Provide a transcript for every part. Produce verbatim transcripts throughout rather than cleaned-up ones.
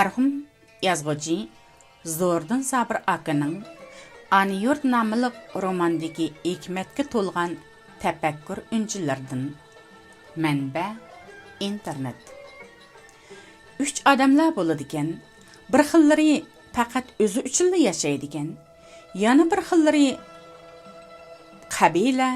مەرھۇم يازغۇچى زوردۇن سابىر ئاكىنىڭ ئانا يۇرت ناملىق روماندىكى ھېكمەتكە تولغان تەپەككۇر ئۈنچىلىرىدىن. مەنبە: ئىنتېرنېت. ئۈچ ئادەملەر بولىدىكەن. بىر خىللىرى پەقەت ئۆزى ئۈچۈنلا ياشايدىكەن. يەنە بىر خىللىرى قەبىلە،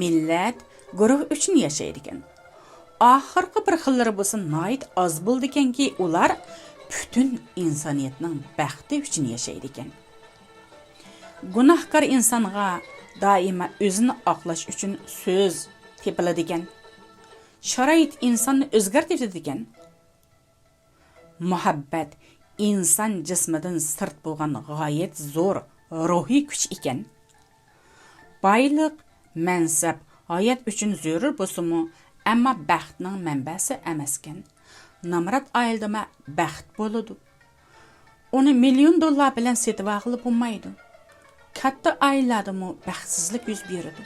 مىللەت، گۇرۇھ ئۈچۈن ياشايدىكەن. ئاخىرقى بىر خىللىرى بولسا ناھايىتى ئاز بولىدىكەنكى، ئۇلار پۈتۈن ئىنسانىيەتنىڭ بەختى ئۈچۈن ياشايدىكەن. گۇناھكار ئىنسانغا دائىما ئۆزىنى ئاقلاش ئۈچۈن سۆز تېپىلىدىكەن. شارائىت ئىنساننى ئۆزگەرتىۋېتىدىكەن. مۇھەببەت ئىنسان جىسمىدىن سىرت بولغان غايەت زور روھىي كۈچ ئىكەن. بايلىق، مەنسەپ ھايات ئۈچۈن زۆرۈر بولسىمۇ، ئەمما بەختنىڭ مەنبەسى ئەمەسكەن. نامرات ئائىلىدىمۇ بەخت بولىدۇ. ئۇنى مىليون دوللار بىلەن سېتىۋالغىلى بولمايدۇ. كاتتا ئائىلىلەردىمۇ بەختسىزلىك يۈز بېرىدۇ.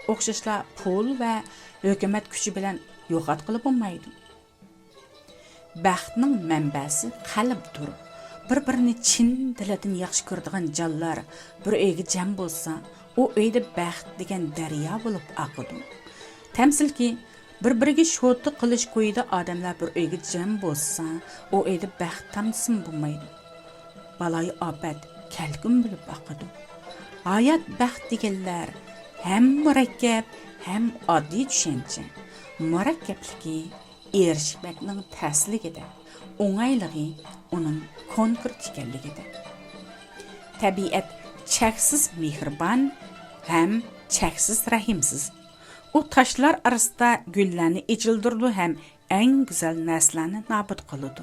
ئوخشاشلا پۇل ۋە ھۆكۈمەت كۈچى بىلەن يوقاتقىلى بولمايدۇ. بەختنىڭ مەنبەسى قەلبتۇر. بىر-بىرىنى چىن دىلىدىن ياخشى كۆرىدىغان جانلار بىر ئۆيگە جەم بولسا، ئۇ ئۆيدە بەخت دېگەن دەريا بولۇپ ئاقىدۇ. تەمسىلكى، بىر-بىرىگە شوتا قىلىش كويىدا ئادەملەر بىر ئۆيگە جەم بولسا، ئۇ ئۆيدە بەخت تامچىسىمۇ بولمايدۇ. بالايىئاپەت كەلكۈن بولۇپ ئاقىدۇ. ھايات، بەخت دېگەنلەر ھەم مۇرەككەپ، ھەم ئاددىي چۈشەنچە. مۇرەككەپلىكى ئېرىشمەكنىڭ تەسلىكىدە، ئوڭايلىقى ئۇنىڭ كونكرېت ئىكەنلىكىدە. تەبىئەت چەكسىز مېھرىبان ھەم چەكسىز رەھىمسىز. ئۇ تاشلار ئارىسىدا گۈللەرنى ئېچىلدۇرىدۇ ھەم ئەڭ گۈزەل نەرسىلەرنى نابۇت قىلىدۇ.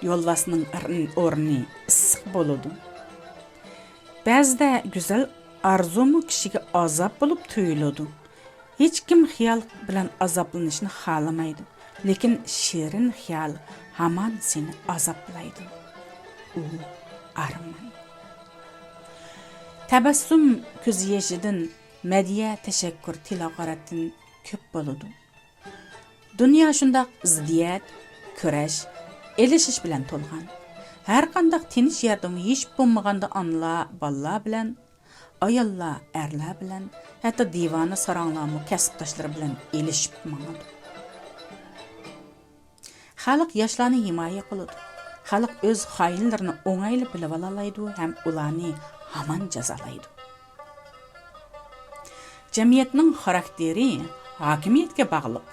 يولۋاسنىڭ ئار-، ئورنى ئىسسىق بولىدۇ. بەزىدە گۈزەل ئارزۇمۇ كىشىگە ئازاب بولۇپ تۇيۇلىدۇ. ھېچكىم خىيال بىلەن ئازابلىنىشنى خالىمايدۇ، لېكىن شېرىن خىيال ھامان سېنى ئازابلايدۇ. ئۇ ئارمان. تەبەسسۇم كۆز يېشىدىن، مەدھىيە، تەشەككۈر، تىل ھاقارەتتىن كۆپ بولىدۇ. دۇنيا شۇنداق زىددىيەت، كۈرەش، ئېلىشىش بىلەن تولغان. ھەرقانداق تىنچ يەردىمۇ ھېچ بولمىغاندا ئانىلار بالىلار بىلەن، ئاياللار ئەرلەر بىلەن، ھەتتا دىۋانە ساراڭلارمۇ كەسىپداشلىرى بىلەن ئېلىشىپ ماڭىدۇ. خەلق ياشلارنى ھىمايە قىلىدۇ. خەلق ئۆز خائىنلىرىنى ئوڭايلا بىلىۋالالايدۇ ھەم ئۇلارنى ھامان جازالايدۇ. جەمئىيەتنىڭ خاراكتېرى ھاكىمىيەتكە باغلىق.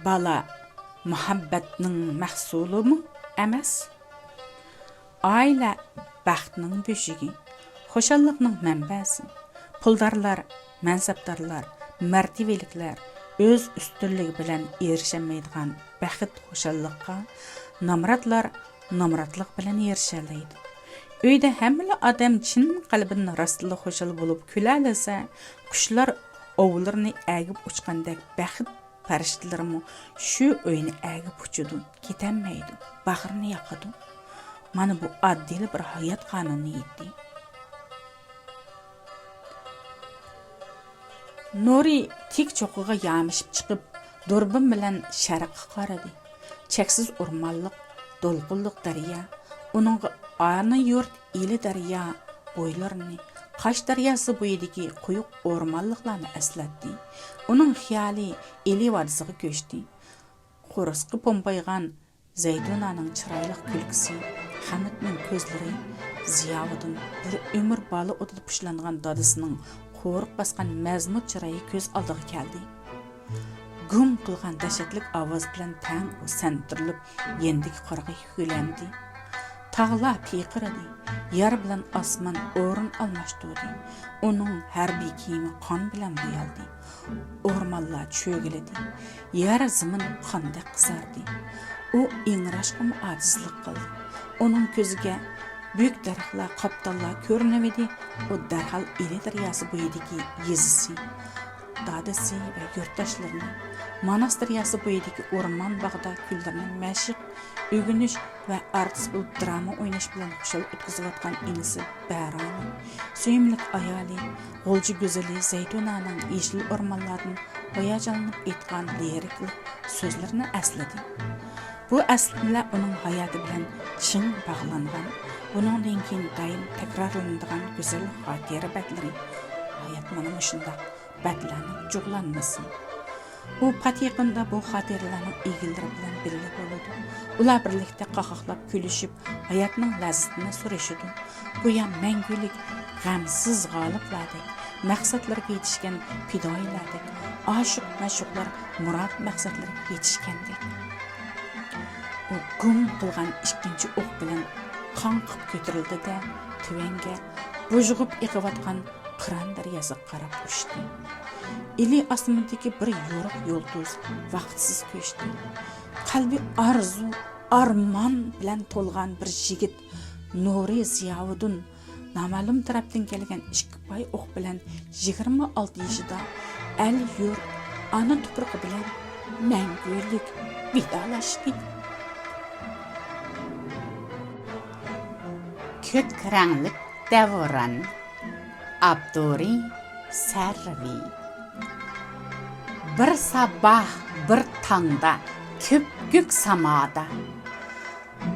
بالا مۇھەببەتنىڭ مەھسۇلىمۇ ئەمەس. ئائىلە بەختنىڭ بۆشۈكى، خۇشاللىقنىڭ مەنبەسى. پۇلدارلار، مەنسەپدارلار، مەرتىۋىلىكلەر ئۆز ئۈستۈنلۈكى بىلەن ئېرىشەلمەيدىغان بەخت، خۇشاللىققا نامراتلار نامراتلىق بىلەن ئېرىشەلەيدۇ. ئۆيدە ھەممىلا ئادەم چىن قەلبىدىن راستلا خۇشال بولۇپ كۈلەلىسە، قۇشلار ئۇۋىلىرىنى ئەگىپ ئۇچقاندەك بەخت پەرىشتىلىرىمۇ شۇ ئۆينى ئەگىپ ئۇچىدۇ، كېتەلمەيدۇ، باغرىنى ياقىدۇ. مانا بۇ ئاددىيلا بىر ھايات قانۇنىيىتى. نۇرى تىك چوققىغا يامىشىپ چىقىپ، دۇربۇن بىلەن شەرققە قارىدى. چەكسىز ئورمانلىق، دولقۇنلۇق دەريا، ئۇنىڭغا ئانا يۇرت ئىلى دەريا بويلىرىنى، قاش دەرياسى بويىدىكى قويۇق ئورمانلىقلارنى ئەسلەتتى. ئۇنىڭ خىيالى ئىلى ۋادىسىغا كۆچتى. قورسىقى پومپايغان زەيتۇنانىڭ چىرايلىق كۈلكىسى، خەمىتنىڭ كۆزلىرى، زىياۋۇدۇن، بىر ئۆمۈر بالا ئوتىدا پۇشلانغان دادىسىنىڭ قورۇق باسقان مەزمۇت چىرايى كۆز ئالدىغا كەلدى. گۇم قىلغان دەھشەتلىك ئاۋاز بىلەن تەڭ ئۇ سەنتۈرۈلۈپ يېنىدىكى قارىغا يۆلەندى. تاغلار پىيقىرىدى، يەر بىلەن ئاسمان ئورۇن ئالماشتۇردى. ئۇنىڭ ھەربىي كىيىمى قان بىلەن بويالدى. ئورمانلار چۆگىلىدى. يەر زېمىن قاندەك قىزاردى. ئۇ ئىڭراشقىمۇ ئاجىزلىق قىلدى. ئۇنىڭ كۆزىگە بۈك دەرەخلەر، قاپتاللار كۆرۈنۈۋىدى. ئۇ دەرھال ئىلى دەرياسى بويىدىكى يېزىسى، دادىسى ۋە يۇرتداشلىرىنى، ماناس دەرياسى بويىدىكى ئورمان باغدا كۈنلىرىنى مەشىق، ئۆگىنىش ۋە ئارتىس بولۇپ دىراما ئويناش بىلەن خۇشال ئۆتكۈزۈۋاتقان ئىنىسى بەرانى، سۆيۈملۈك ئايالى، غۇلجا گۈزىلى زەيتۇنانىڭ يېشىل ئورمانلاردىن ھاياجانلىنىپ ئېيتقان لىرىكلىق سۆزلىرىنى ئەسلىدى. بۇ ئەسلىمىلەر ئۇنىڭ ھاياتى بىلەن چىڭ باغلانغان، بۇنىڭدىن كېيىن دائىم تەكرارلىنىدىغان گۈزەل خاتىرە بەتلىرى. ھايات مانا مۇشۇنداق بەتلەرنىڭ جۇغلانمىسى. ئۇ پات يېقىندا بۇ خاتىرىلەرنىڭ ئىگىلىرى بىلەن بىللە بولىدۇ. ئۇلار بىرلىكتە قاقاقلاپ كۈلۈشۈپ، ھاياتنىڭ لەززىتىنى سۈرۈشىدۇ. گويا مەڭگۈلۈك غەمسىز غالىبلاردەك، مەقسەتلىرىگە يېتىشكەن پىدائىيلاردەك، ئاشىق مەشۇقلار مۇراد مەقسەتلىرىگە يېتىشكەندەك. ئۇ گۇم قىلغان ئىككىنچى ئوق بىلەن قاڭقىپ كۆتۈرۈلدى-دە، تۆۋەنگە بۇژغۇپ ئېقىۋاتقان قىران دەرياسىغا قاراپ ئۇچتى. ئىلى ئاسمىنىدىكى بىر يورۇق يۇلتۇز ۋاقىتسىز كۆچتى. قەلبى ئارزۇ، ئارمان بىلەن تولغان بىر يىگىت نۇرى زىياۋۇدۇن نامەلۇم تەرەپتىن كەلگەن ئىككى پاي ئوق بىلەن يىگىرمە ئالتە يېشىدا ئەل-يۇرت، ئانا تۇپرىقى بىلەن مەڭگۈلۈك ۋىدالاشتى. كۆك رەڭلىك دەۋران. ئاپتورى سەرۋى. بىر ساباھ، بىر تاڭدا، كۆپكۆك سامادا،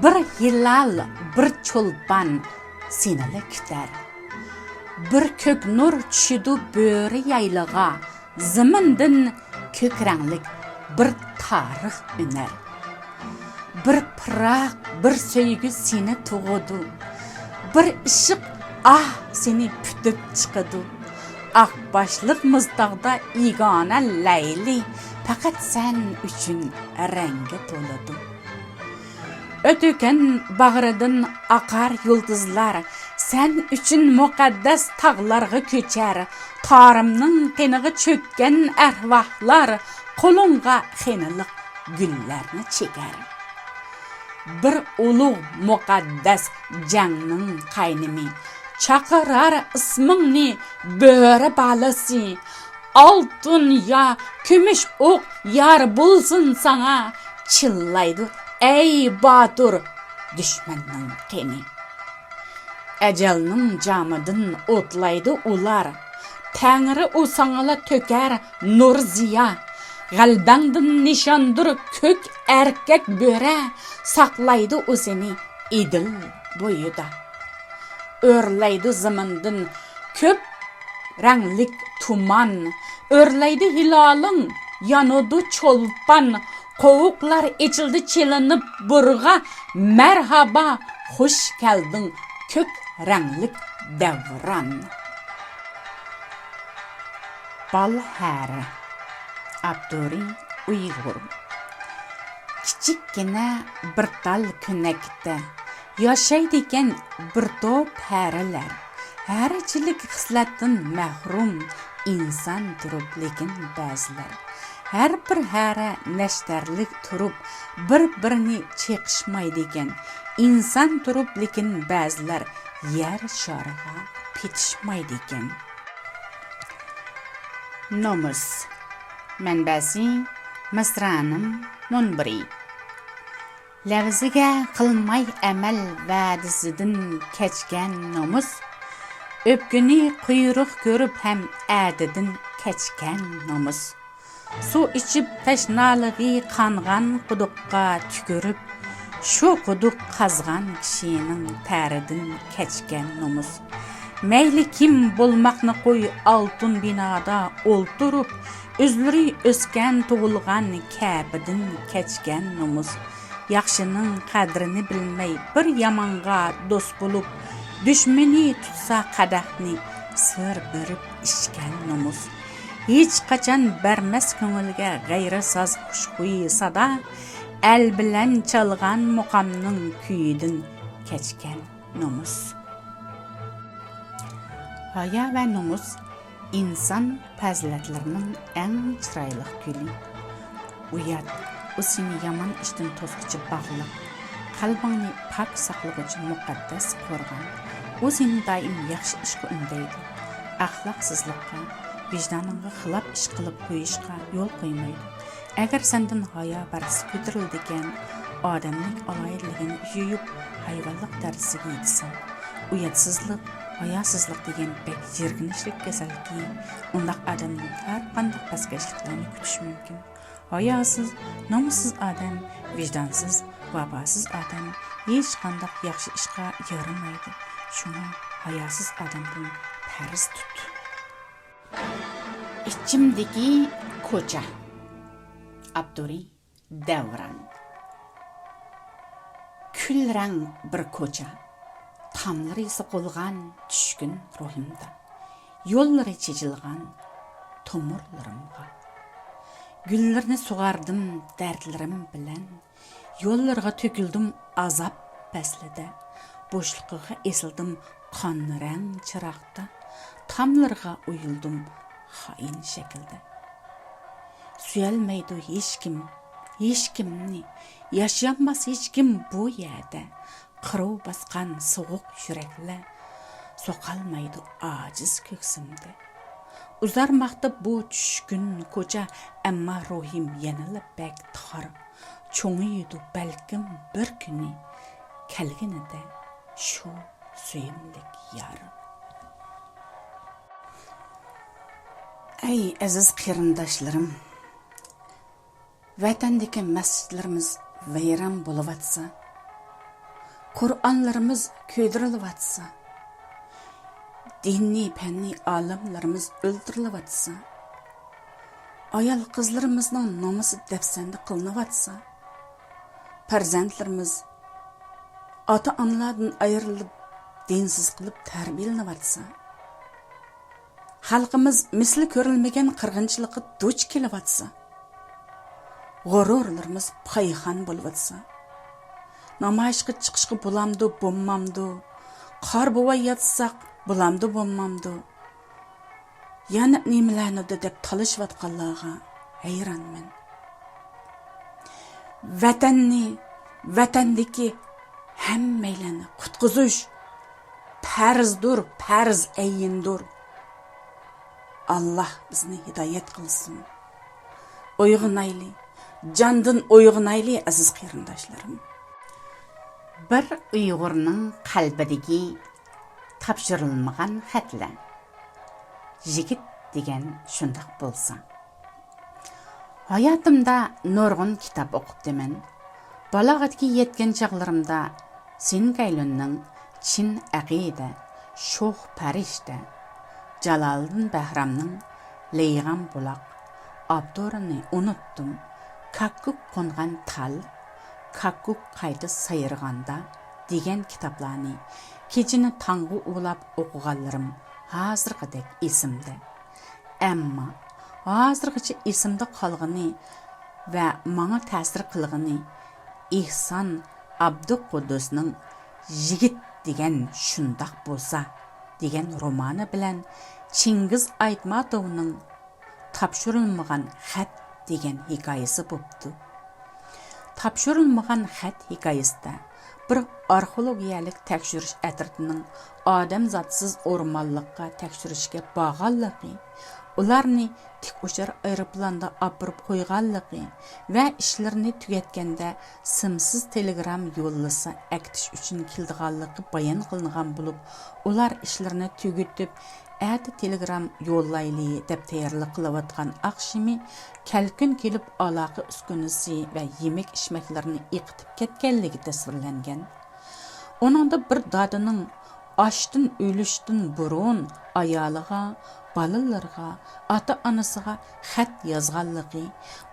بىر ھىلال، بىر چولپان سېنىلا كۈتەر. بىر كۆك نۇر چۈشىدۇ بۆرە يايلىغا، زېمىندىن كۆك رەڭلىك بىر تارىخ ئۈنەر. بىر پىراق، بىر سۆيگۈ سېنى تۇغىدۇ. بىر ئىشق ئاھ سېنى پۈتۈپ چىقىدۇ. ئاق باشلىق مۇزتاغدا يېگانە لەيلى، پەقەت سەن ئۈچۈن رەڭگە تولىدۇ. ئۆتۈكەن باغرىدىن ئاقار يۇلتۇزلار، سەن ئۈچۈن مۇقەددەس تاغلارغا كۆچەر. تارىمنىڭ قېنىغا چۆككەن ئەرۋاھلار، قولۇڭغا خېنىلىق گۈللەرنى چېكەر. بىر ئۇلۇغ مۇقەددەس جەڭنىڭ قاينىمى، چاقىرار ئىسمىڭنى بۆرە بالىسى. ئالتۇن يا كۈمۈش ئوق يار بولسۇن ساڭا، چىللايدۇ ئەي باتۇر دۈشمەننىڭ قېنى. ئەجەلنىڭ جامىدىن ئوتلايدۇ ئۇلار، تەڭرى ئۇ ساڭىلا تۆكەر نۇر زىيا. غەلىبەڭدىن نىشاندۇر كۆك ئەركەك بۆرە، ساقلايدۇ ئۇ سېنى ئېدىل بويىدا. ئۆرلەيدۇ زېمىندىن كۆپ رەڭلىك تۇمان، ئۆرلەيدۇ ھىلالىڭ، يانىدۇ چولپان. قوۋۇقلار ئېچىلدى چېلىنىپ بۇرغا، مەرھابا، خۇش كەلدىڭ كۆك رەڭلىك دەۋران. بال ھەرە. ئاپتورى ئۇيغۇر. كىچىككىنە بىر تال كۆنەكتە ياشايدىكەن بىر توپ ھەرىلەر. ھەرىچىلىك خىسلەتتىن مەھرۇم ئىنسان تۇرۇپ، لېكىن بەزىلەر. ھەر بىر ھەرە نەشتەرلىك تۇرۇپ، بىر-بىرىنى چېقىشمايدىكەن. ئىنسان تۇرۇپ، لېكىن بەزىلەر يەر شارىغا پېتىشمايدىكەن. نومۇس. مەنبەسى: مىسرانىم مۇنبىرى. لەۋزىگە قىلماي ئەمەل، ۋەدىسىدىن كەچكەن نومۇس. ئۆپكىنى قۇيرۇق كۆرۈپ ھەم ئەتىدىن كەچكەن نومۇس. سۇ ئىچىپ تەشنالىقى قانغان قۇدۇققا تۈكۈرۈپ، شۇ قۇدۇق قازغان كىشىنىڭ تەرىدىن كەچكەن نومۇس. مەيلى كىم بولماقنى قوي، ئالتۇن بىنادا ئولتۇرۇپ، ئۆزلىرى ئۆسكەن، تۇغۇلغان كەپىدىن كەچكەن نومۇس. ياخشىنىڭ قەدرىنى بىلمەي، بىر يامانغا دوست بولۇپ، دۈشمىنى تۇتسا قەدەھنى، سىر بېرىپ ئىچكەن نومۇس. ھېچقاچان بەرمەس كۆڭۈلگە غەيرىي ساز، خۇشخۇي سادا، ئەل بىلەن چالغان مۇقامنىڭ كۈيىدىن كەچكەن نومۇس. ھايا ۋە نومۇس ئىنسان پەزىلەتلىرىنىڭ ئەڭ چىرايلىق گۈلى. ئۇيات، ئۇ سېنى يامان ئىشتىن توسقۇچى باغلىق، قەلبىڭنى پاك ساقلىغۇچى مۇقەددەس قورغان. ئۇ سېنى دائىم ياخشى ئىشقا ئۈندەيدۇ. ئەخلاقسىزلىققا، ۋىجدانىڭغا خىلاپ ئىش قىلىپ قويۇشقا يول قويمايدۇ. ئەگەر سەندىن ھايا پەردىسى كۆتۈرۈلىدىكەن، ئادەملىك ئالاھىدىلىكىنى يۇيۇپ، ھايۋانلىق دەرىجىسىگە يېتىسەن. ئۇياتسىزلىق، ھاياسىزلىق دېگەن بەك يىرگىنچلىك كېسەلكى. ئۇنداق ئادەمدىن ھەر قانداق پەسكەشلىكلەرنى كۈتۈش مۇمكىن. ھاياسىز، نامۇسسىز ئادەم، ۋىجدانسىز، ۋاپاسىز ئادەم ھېچقانداق ياخشى ئىشقا يارىمايدۇ. شۇڭا ھاياسىز ئادەمدىن پەرز تۇت. ئىچىمدىكى كوچا. ئاپتورى دەۋران. كۈل رەڭ بىر كوچا، تاملىرى سوقۇلغان چۈشكۈن روھىمدا، يوللىرى چېچىلغان تومۇرلىرىمغا. گۈللىرىنى سۇغاردىم دەردلىرىم بىلەن، يوللىرىغا تۆكۈلدۈم ئازاب پەسلىدە، بوشلۇقىغا ئېسىلدىم قان رەڭ چىراغدا، تاملىرىغا ئويۇلدۇم خائىن شەكىلدە. سۆيەلمەيدۇ ھېچكىم، ھېچكىمنى، ياشىيالماس ھېچكىم بۇ يەردە. قىروۋ باسقان سوغۇق يۈرەكلەر سوقالمايدۇ ئاجىز كۆكسۈمدە. ئۇزارماقتا بۇ چۈشكۈن كوچا، ئەمما روھىم يەنىلا بەك تار. چوڭىيىدۇ بەلكىم بىر كۈنى، كەلگىنىدە شۇ سۆيۈملۈك يار. ئەي ئەزىز قېرىنداشلىرىم! ۋەتەندىكى مەسچىتلىرىمىز ۋەيران بولۇۋاتسا، قۇرئانلىرىمىز كۆيدۈرۈلۈۋاتسا، دىنىي پەننىي ئالىملىرىمىز ئۆلتۈرۈلۈۋاتسا، ئايال-قىزلىرىمىزنىڭ نومۇسى دەپسەندە قىلىنىۋاتسا، پەرزەنتلىرىمىز ئاتا-ئانىلاردىن ئايرىلىپ، دىنسىز قىلىپ تەربىيەلىنىۋاتسا، خەلقىمىز مىسلى كۆرۈلمىگەن قىرغىنچىلىققا دۇچ كېلىۋاتسا، غۇرۇرلىرىمىز پايخان بولۇۋاتسا، نامايىشقا چىقىشقا بولامدۇ، بولمامدۇ، قار بوۋاي ياتساق بولامدۇ، بولمامدۇ، يەنە نېمىلەرنىدۇ دەپ تالىشىۋاتقانلارغا ھەيرانمەن. ۋەتەننى، ۋەتەندىكى ھەممەيلەننى قۇتقۇزۇش پەرزدۇر، پەرز ئەينىدۇر. ئاللاھ بىزنى ھىدايەت قىلسۇن. ئويغىنايلى، جاندىن ئويغىنايلى، ئەزىز قېرىنداشلىرىم. بىر ئۇيغۇرنىڭ قەلبىدىكى تاپشۇرۇلمىغان خەتلەر. يىگىت دېگەن شۇنداق بولسا. ھاياتىمدا نۇرغۇن كىتاب ئوقۇپتىمەن. بالاغەتكە يەتكەن چاغلىرىمدا سىنگايلۇننىڭ چىن ئەقىدە، شوخ پەرىشتە، جالالىدىن بەھرامنىڭ لېيغان بۇلاق، ئاپتورىنى ئۇنتتۇم، كاككۇك قونغان تال، كاككۇك قايتا سايرىغاندا دېگەن كىتابلارنى كېچىنى تاڭغا ئۇلاپ ئوقۇغانلىرىم ھازىرغىدەك ئېسىمدە. ئەمما ھازىرغىچە ئېسىمدە قالغىنى ۋە ماڭا تەسىر قىلغىنى ئېھسان ئابدۇقۇددۇسنىڭ يىگىت دېگەن شۇنداق بولسا دېگەن رومانى بىلەن چىڭگىز ئايتماتوۋنىڭ تاپشۇرۇلمىغان خەت دېگەن ھېكايىسى بوپتۇ. تاپشۇرۇلمىغان خەت ھېكايىسىدە بىر ئارخېئولوگىيەلىك تەكشۈرۈش ئەترىتىنىڭ ئادەمزاتسىز ئورمانلىققا تەكشۈرۈشكە بارغانلىقى، ئۇلارنى تىك ئۇچار ئايروپىلاندا ئاپىرىپ قويغانلىقى ۋە ئىشلىرىنى تۈگەتكەندە سىمسىز تېلېگرام يوللىسا ئەكېتىش ئۈچۈن كېلىدىغانلىقى بايان قىلىنغان بولۇپ، ئۇلار ئىشلىرىنى تۈگىتىپ، ئەتە تېلېگرام يوللايلى دەپ تەييارلىق قىلىۋاتقان ئاخشىمى كەلكۈن كېلىپ، ئالاقە ئۈسكۈنىسى ۋە يېمەك-ئىچمەكلىرىنى ئېقىتىپ كەتكەنلىكى تەسۋىرلەنگەن. ئۇنىڭدا بىر دادىنىڭ ئاچتىن ئۆلۈشتىن بۇرۇن ئايالىغا، بالىلىرىغا، ئاتا-ئانىسىغا خەت يازغانلىقى،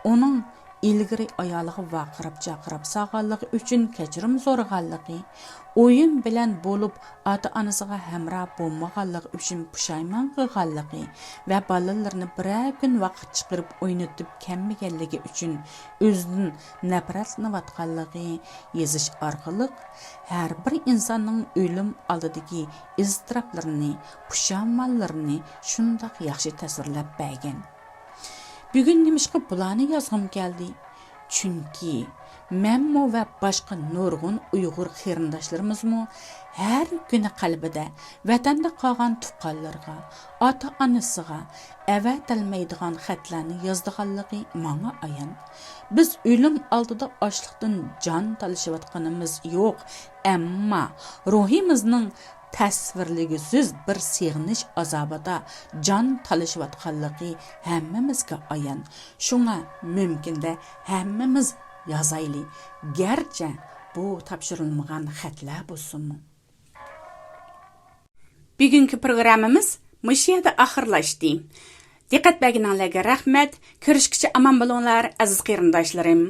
ئۇنىڭ ئىلگىرى ئايالىغا ۋارقىراپ-چارقىراپ سالغانلىقى ئۈچۈن كەچۈرۈم سورىغانلىقى، ئويۇن بىلەن بولۇپ ئاتا-ئانىسىغا ھەمراھ بولمىغانلىقى ئۈچۈن پۇشايمان قىلغانلىقى ۋە بالىلىرىنى بىرەر كۈن ۋاقىت چىقىرىپ ئوينىتىپ كەلمىگەنلىكى ئۈچۈن ئۆزىدىن نەپرەتلىنىۋاتقانلىقى يېزىش ئارقىلىق، ھەر بىر ئىنساننىڭ ئۆلۈم ئالدىدىكى ئىزتىراپلىرىنى، پۇشايمانلىرىنى شۇنداق ياخشى تەسۋىرلەپ بەرگەن. بۈگۈن نېمىشقا بۇلارنى يازغۇم كەلدى؟ چۈنكى مەنمۇ ۋە باشقا نۇرغۇن ئۇيغۇر قېرىنداشلىرىمىزمۇ ھەر كۈنى قەلبىدە ۋەتەندە قالغان تۇغقانلىرىغا، ئاتا-ئانىسىغا ئەۋەتەلمەيدىغان خەتلەرنى يازىدىغانلىقى ماڭا ئايان. بىز ئۆلۈم ئالدىدا ئاچلىقتىن جان تالىشىۋاتقىنىمىز يوق، ئەمما روھىمىزنىڭ تەسۋىرلىگۈسىز بىر سېغىنىش ئازابىدا جان تالىشىۋاتقانلىقى ھەممىمىزگە ئايان. شۇڭا مۇمكىندە ھەممىمىز يازايلى، گەرچە بۇ تاپشۇرۇلمىغان خەتلەر بولسىمۇ. بۈگۈنكى پروگراممىمىز مۇشۇ يەردە ئاخىرلاشتى. دىققەت بەرگىنىڭلارغا رەھمەت. كۆرۈشكىچە ئامان بولۇڭلار، ئەزىز قېرىنداشلىرىم.